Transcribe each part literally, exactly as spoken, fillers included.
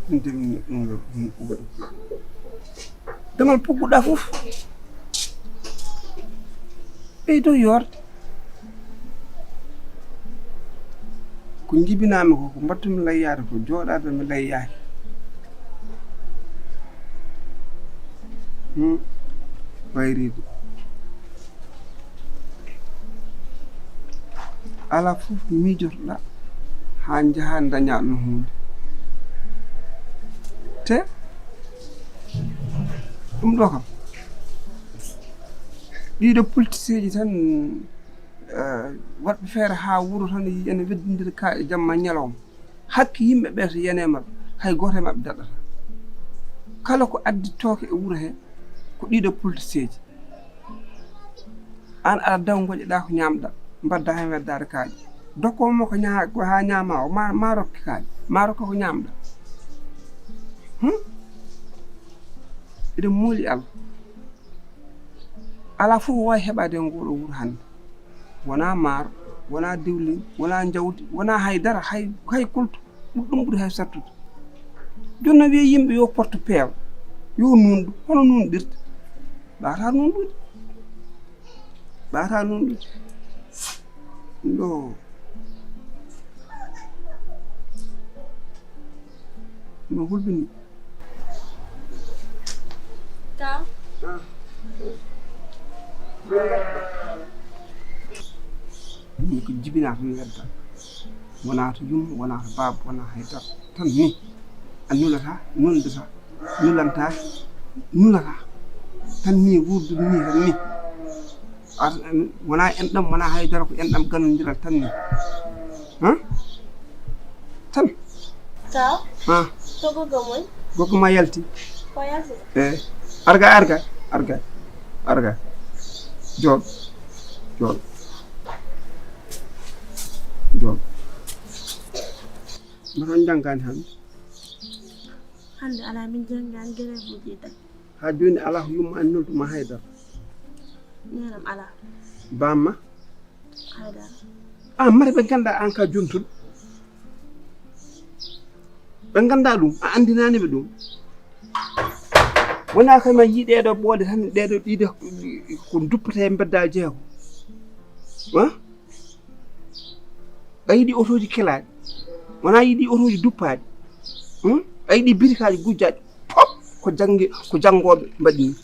Ndemni ɗum ɗo ɗum ɗo. Demal pugguɗa fof ɓeydo yoorde. Ko njibinaami ko, ko mbattumi layyaade ko jooɗaade mi layyaaki. Hmm. Wayriiɗo. Alaa fof miijotoɗaa haa njahaa ndañaa ɗum huunde. Te ɗum ɗo kam, ɗiɗo politiseeji tan, eh, waɗɓe feere haa wuro tan ene weddindira ka e jamma ñalawma. Hakke yimɓe ɓe to yene maɓɓe, hay gooto e maɓɓe daɗata. Kala ko addi tooke e wuro he, ko ɗiɗo politiseeji. Aan aɗa daw ngoƴoɗaa ko ñaamɗaa, mbaddaa heen weddaade kaaƴe. Dokkoowo mo ko ñaa-, ko haa ñaamaa o, ma, ma rokke kaaƴe, ma rokke ko ñaamɗaa. Hmm? Eɗen mooli Allah. Alaa fof ko waawi heɓaade e ngoo ɗoo wuro hannde. Wonaa maaro, wonaa diwlin, wonaa njawdi, wonaa hay dara, hay, hay koltu. Ɗum, ɗum ɓuri hay sattude. Jooni no wiya yimɓe yo porte peewa, yo nuunɗu, hono nuunɗirta? Ɓaataa nuunɗude. Ɓaataa nuunɗude. Ɗo. No hulɓini. Ka? Ah. Ɗum ko jibinaa tan wedda. Wonaa to yumma, wonaa to baaba, wonaa hay dara. Tan ni. A nulataa, nuldataa, nulantaa, nulataa. Tan ni wuurdude ni, tan ni. A, wonaa enɗam, wonaa hay dara, ko enɗam gannondiral tan ni. Han? Tan. Ka? Ha? To gogo moy? Gogo ma yalti. Ko yalti? Eh. Arga, arga, arga, arga. Jooɗ. Jooɗ. Jooɗ. Mbaɗon njanngaani hannde? Hannde alaa, min njanngaani, grève uji tan. Haa jooni alaa ko yumma annulde ma haydara? Neenam alaa. Bamma? Haydara. Ah, mara ɓe nganndaa aan ka jontuɗo. Ɓe nganndaa ɗum, a anndinaani ɓe ɗum. Wonaa kay ma yii ɗee ɗoo ɓooɗe tan, ɗee ɗoo ɗiɗo ko duppata e mbeddaaji he ko. Ha? A yiɗi otooji kelaaɗi, wonaa yiɗi otooji duppaaɗi. Hmm? A yiɗi birikaaji gujjaaɗi. Pop! Ko jannge, ko janngooɓe mbaɗi nii.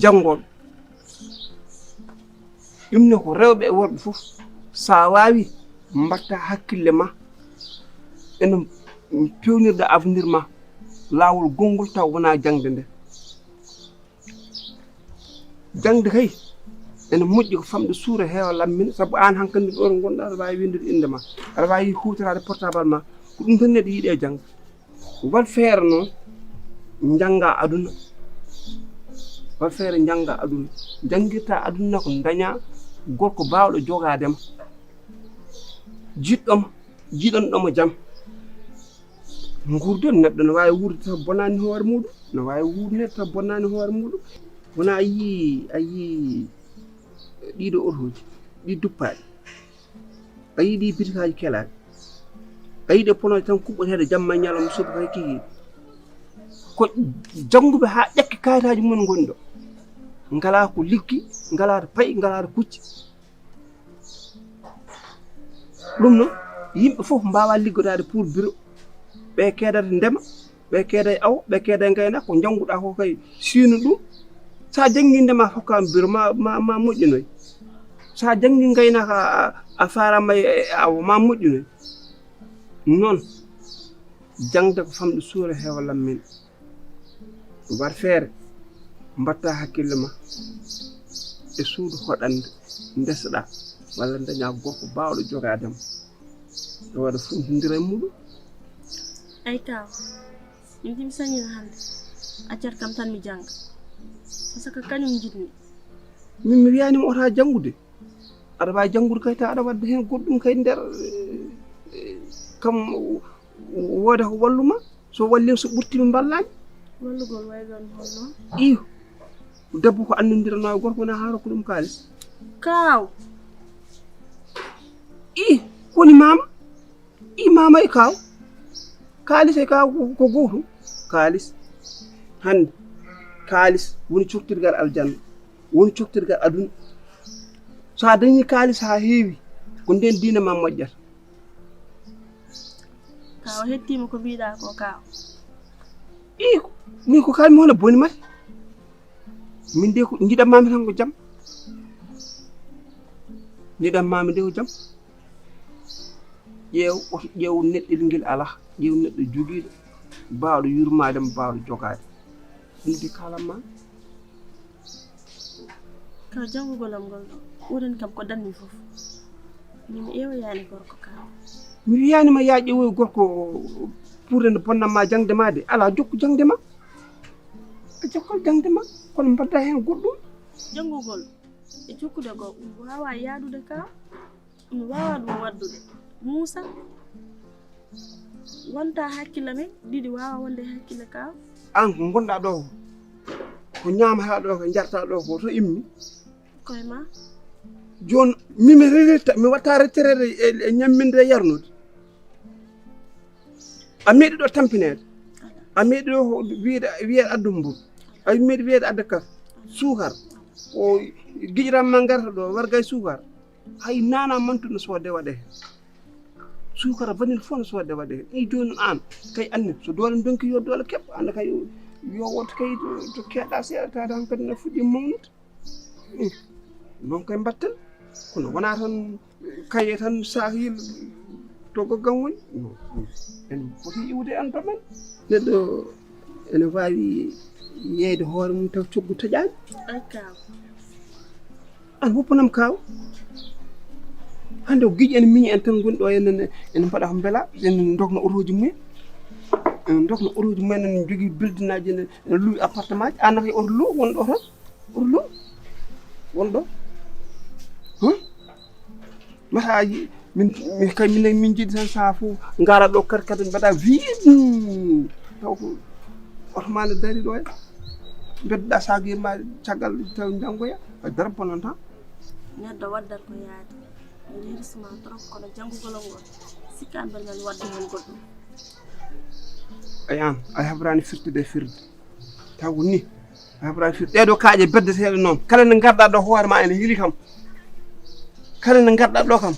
Janngooɓe. Ɗum ne ko rewɓe e worɓe fof. So a waawi, mbaɗta hakkille ma. Ene peewnirɗa avenir ma. Laawol gonngol taw wonaa jaŋde nde. Jaŋde kay, ene moƴƴi ko famɗa suura heewa lammina, sabu aan hankandi ɗo to ngonɗaa aɗa waawi winndude innde ma, aɗa waawi huutoraade portable ma, ko ɗum tan neɗɗo yiɗi e jaŋde. Waɗ feere noon, njanngaa aduna, waɗ feere njanngaa aduna, njanngirtaa aduna ko ndañaa gorko baawɗo jogaade ma, jiɗɗo ma, jiɗanɗo ma jam. Nguurden, neɗɗo no waawi wuurde taw bonnaani hoore muuɗum, no waawi wuurde taw bonnaani hoore muuɗum. Wonaa a yii, a yii ɗiɗo otooji, ɗi duppaaɗi, a yii ɗi bitikaaji kelaaɗi, a yii ɗe ponooje tan kuɓɓoteeɗe jamma e ñalawma, subaka e kikiiɗe. Ko jannguɓe haa ƴakki kayitaaji mum ngoni ɗo, ngalaa ko liggi, ngalaa to payi, ngalaa to kucci. Ɗum noon, yimɓe fof mbaawaa liggodaade pour bureau. Ɓe keedata ndema, ɓe keeda e awo, ɓe keeda e ngaynaaka, ko njannguɗaa ko kay siinu ɗum. So a janngii ndema a hokkaama bureau, ma, ma, ma moƴƴinoy. So a janngii ngaynaaka a, a, a faaraama e, e awo, ma moƴƴinoy. Noon, jaŋde ko famɗa suura heewa lammina. Waɗ feere, mbaɗta hakkille ma e suudu hoɗannde, ndesoɗaa, walla ndañaa gorko baawɗo jogaade ma. Ɓe waɗa funtindira e muuɗum. Ay kaaw, min de mi sañiino hannde, accat kam tan mi jannga. Parce que kañum njiɗmi. Min mi wiyaani ma wota janngude. Aɗa waawi janngude kay, tawa aɗa waɗda heen goɗɗum kay nder, eh, kam wooda ko wallu ma. So walliima, so ɓurtiima, mballaani. Wallugol waylo no holno? Iyo. Debbo ko annondiranoo e gorko, wona haa rokka ɗum kaalis. Kaaw. Ih, ko woni maama? Ih, maama e kaaw. Kaalis e ka ko, ko gootum. Kaalis. Hannde, kaalis woni coktirgal aljanna, woni coktirgal aduna. So a dañii kaalis haa heewi, ko ndeen diina ma moƴƴata. Kaaw, hettiima ko mbiɗaa ko, kaaw. Ii, min ko kaalmi hono boni mate. Min de ko njiɗan maami tan ko jam. Njiɗan maami de ko jam. Ƴeew, oto ƴeew neɗɗel ngel alaa. Ƴeew neɗɗo jogiiɗo, baawɗo yurmaade mo, baawɗo jogaade. Ɗum de kaalan maami. Ka janngugol am ngol ɗo, ɓurani kam ko danmi fof. Min mi ƴeewoyaani gorko ka. Mi wiyaani ma yaa ƴeewoy gorko pour ene bonna ma jaŋde ma de. Alaa, jokku jaŋde ma. A jokkal jaŋde ma, kono mbaɗda heen goɗɗum. Janngugol e jokkude goo, ɗum waawaa yaadude ka. Mi waawaa ɗum waɗdude. Muusa, wonta hakkille men, ɗiɗi waawaa wonde e hakkille ka. Aan ko ngonɗaa ɗo ko, ko ñaamataa ɗo, ko njartaa ɗo ko, to immi? Koye ma. Jooni, min mi rewirta, mi watta retraite e, e ñamminde e yarnude. A meeɗi ɗo tampineede? A meeɗi ɗo wiyeede, wiyeede addu mburu? A meeɗi wiyeede adda kaf, suukar? O giƴiran ma ngarta ɗo, warga e suukar? Hay nana mantu no soodde waɗe heen. Suukara vanille fof no soodde waɗe heen. Ɗi jooni aan kay anndi, so doole ndonki yo doole keɓ, aan kay yo woto kay to, to keeɗa seeɗa, tawata hankadi no fuɗɗi mawnude. Hmm. Noon kay mbatten, kono wonaa tan kaye tan sahil to goggam woni. Non. En poti iwde en to men. Neɗɗo ene waawi yeeyde hoore mum taw coggu taƴaani. Ay, kaaw. Aan woppanam, kaaw. Hannde ko giƴi en miñi en tan ngoni ɗo, en, en, en mbaɗa ko mbela, en ndogna otooji mumen. En ndogna otooji mumen, en njogii buildingaaji, en, en luwi appartemaaji. Aan naka e oto lo won ɗo tan? Oto lo won ɗo? Huh? Mataaji, min, min kay, min, min njiɗi tan sahaa fof, ngara ɗo kadi, kadi mbaɗa vide. Taw ko oto ma ne dari ɗo e. Mbedda saagir ma caggal taw janngoya, a dara bonanta. Neɗɗo waddal ko yaadi. Mi yerisma trop, kono janngugol ngol, sikka mbel men wadde heen goɗɗum. Ay aan, a heɓraani firtude e firde. Taw ko ni, a heɓraani firtude. Ɗee ɗoo kaaƴe beddeteeɗe noon, kala nde ngarɗaa ɗo hoore ma ene heli kam. Kala nde ngarɗaa ɗo kam,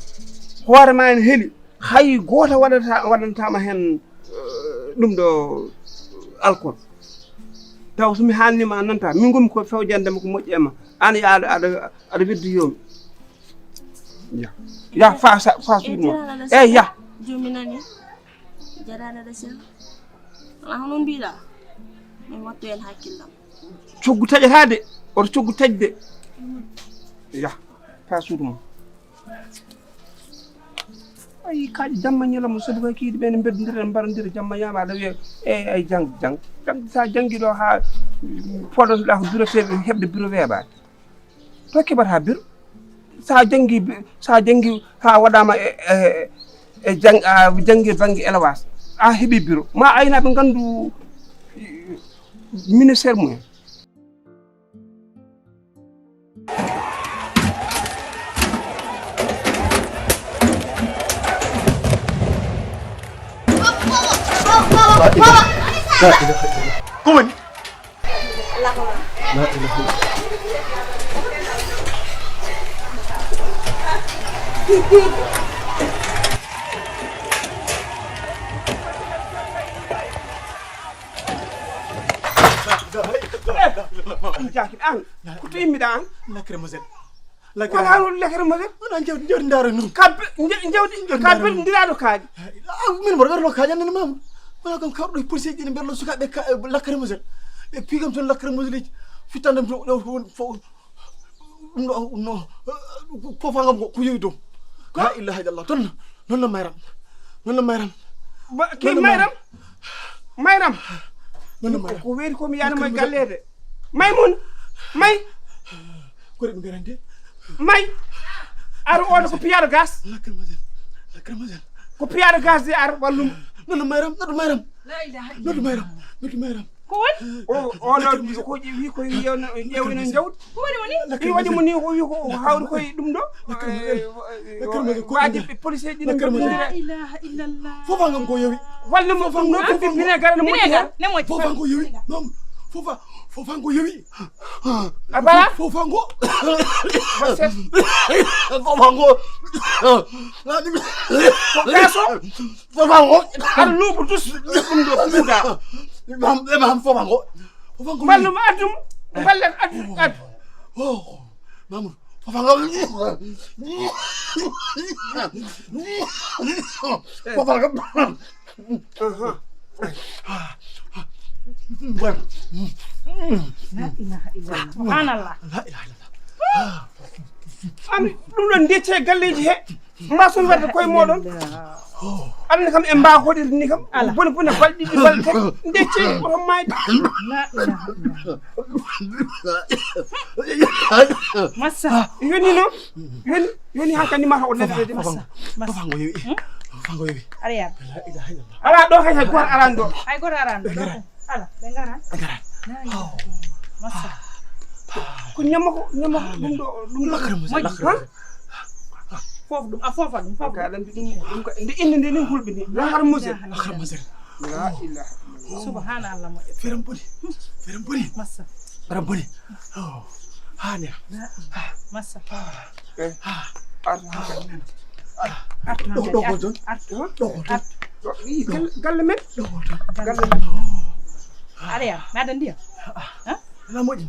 hoore ma ene heli. Hay gooto waɗata, waɗantaama heen, eh, ɗum ɗo alcool. Taw so mi haalnii ma a nantaa, min ngonmi ko fewjande ma ko moƴƴi e ma. Aan ya aɗa, aɗa, aɗa weddi yoomi. Ya. Ya, fa, sa, fa suudu ma. Eey, ya. Jomi nani. Jaraana da sel. Ala hono mbiɗa. Min wattu heen hakkillam. Coggu taƴataa de. Oto coggu taƴ de. Ya. Fa suudu ma. Ay, kaaƴe jamma ñalawma, sabu kay kiiɗi ɓe ne mbeddondira, en mbarondira jamma ñaama, aɗa wiya, "Eey, ay, jang, jang." Jang, sa jangi ɗo haa, mm, fooɗotoɗaa ko bureau feeɓe, heɓde bureau weeɓaade. To keɓata bureau? Sa jangi bi-, sa jangi haa waɗaama e, e, e jang-, a jangi bannge élevage, a heɓi bureau. Ma aynaaɓe nganndu, eh, ministère mumen. Ko woni? An jaakir an, ko to immiɗa an? Lacrymogène. Wala hano lacrymogène? Wona jawdi, jawdi ndaara nun. Kabbe, nje-, jawdi, kabbe ndiraɗo kaaƴe. Ah, min mboɗo werlo kaaƴe, annani mamu. Wona kam kawɗo e policier ji ne mberlo sukaaɓe ka-, lacrymogène. E piigam toon lacrymogène ji. Fittandam to, ɗo, ɗo, fo-, ɗum ɗo, ɗum ɗo, eh, fofangam ko, ko yowi dow. Ko? La ilaha illallah. Toon, noon no Mayram. Noon no Mayram. Ba, ke Noon no Mayram? Mayram. Mayram. Noon no Mayram. Ko weeri ko mi yaano may galleede. May mun. May. Ko reɓi garante. May. Ar oɗo ko piyaɗo gas. Lacrymogène. Lacrymogène. Ko piyaɗo gas de ar wallum. Noon no Mayram, noon no Mayram. La ilaha illallah. Noon no Mayram. Noon no Mayram. Ko woni? O, o ɗo ko ƴe-, wi ko ƴeewno, ƴeewino jawdi. Ko woni woni? Wi waɗi mo ni, o wi ko o hawri koye ɗum ɗo. Lakkere mo, eh, lakkere mo, eh, ko waadi ɓe police ji ɗi mbaɗi. La ilaha illallah. Fofa ngam ko yowi. Walle mo fofa ɗum ɗo, fofa fofa ngo. Vinaigre ne moƴƴi. Vinaigre ne moƴƴi. Fofa ngo yowi. Mamour, fofa, fofa ngo yowi. A bala? Fofa ngo. Fofa ngo. Ko gaso? Fofa ngo. Ar luubu dus ɗum ɗo puuda. Imam, imam, fofa ngo. Fofa ngo. Ballu ma addum. Balle addu, addu. Oh, Mamour. Fofa ngo. Fofa ngo. Aha. La ilaha illallah. Subhanallah. La ilaha illallah. Ami ɗum ɗon ndecce galleji he. Mbason wadde koye moɗon. Anne kam e mba hoɗirde ni kam. Ala. Bone bone balɗe ɗiɗi balɗe tati. Ndecce oto mayde. La ilaha illallah. Massa. Yoni noon. Yoni, yoni ha kandi mata o lelede massa. Massa. Fofa ngo yowi. Hmm? Fofa ngo yowi. Ariya. La ilaha illallah. Ala ɗo hay hay goto arani ɗo. Hay goto arani ɗo. Ala, ɓe ngara. Ɓe ngara. Massa. Ko ñamma ko, ñamma ko, ɗum ɗo, ɗum ɗo. Lakkere mo, moƴƴi. Lakkere mo. Fof ɗum, a fofa ɗum, fof. Ka ɗum, ɗum, ɗum ka, nde inde nde ni hulɓini. Lakkere mo. Lakkere mo. La ilaha illallah. Subhanallah mo. Feram boni. Feram boni. Massa. Feram boni. Oh. Ha ne. Massa. Eh. Ha. Ar-, ar-, ar-, ɗo, ɗo ko ton. Ar-, ɗo ko ton. Ar-, ɗo, i, gal-, galle men. Ɗo ko ton. Galle men. Aɗa yara, mi adda ndiyam. Ha? Ina moƴƴi.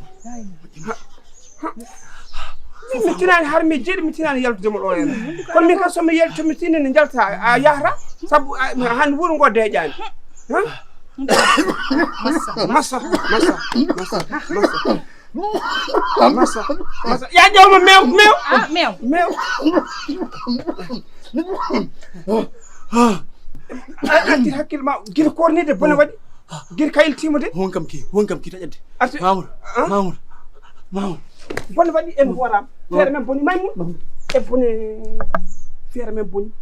Min mi tinani har mi jeeɗi, mi tinani yaltude mo ɗo en. Kono min kam so mi yalti, mi tinani jalta, a yahata. Sabu, a, han wuro ngo deƴani. Ha? Massa, massa, massa, massa. Massa, massa. Ya ƴeewma meew, meew. Ah, meew. Meew. A, a, addi hakkille ma, gila kornide bone waɗi. Gila kayil timo de. Won kam ki, won kam ki taƴande. Arti-, Mamour, ah? Mamour, Mamour. Bone waɗi en horam. Feere men boni, Maymun. E bone, feere men boni.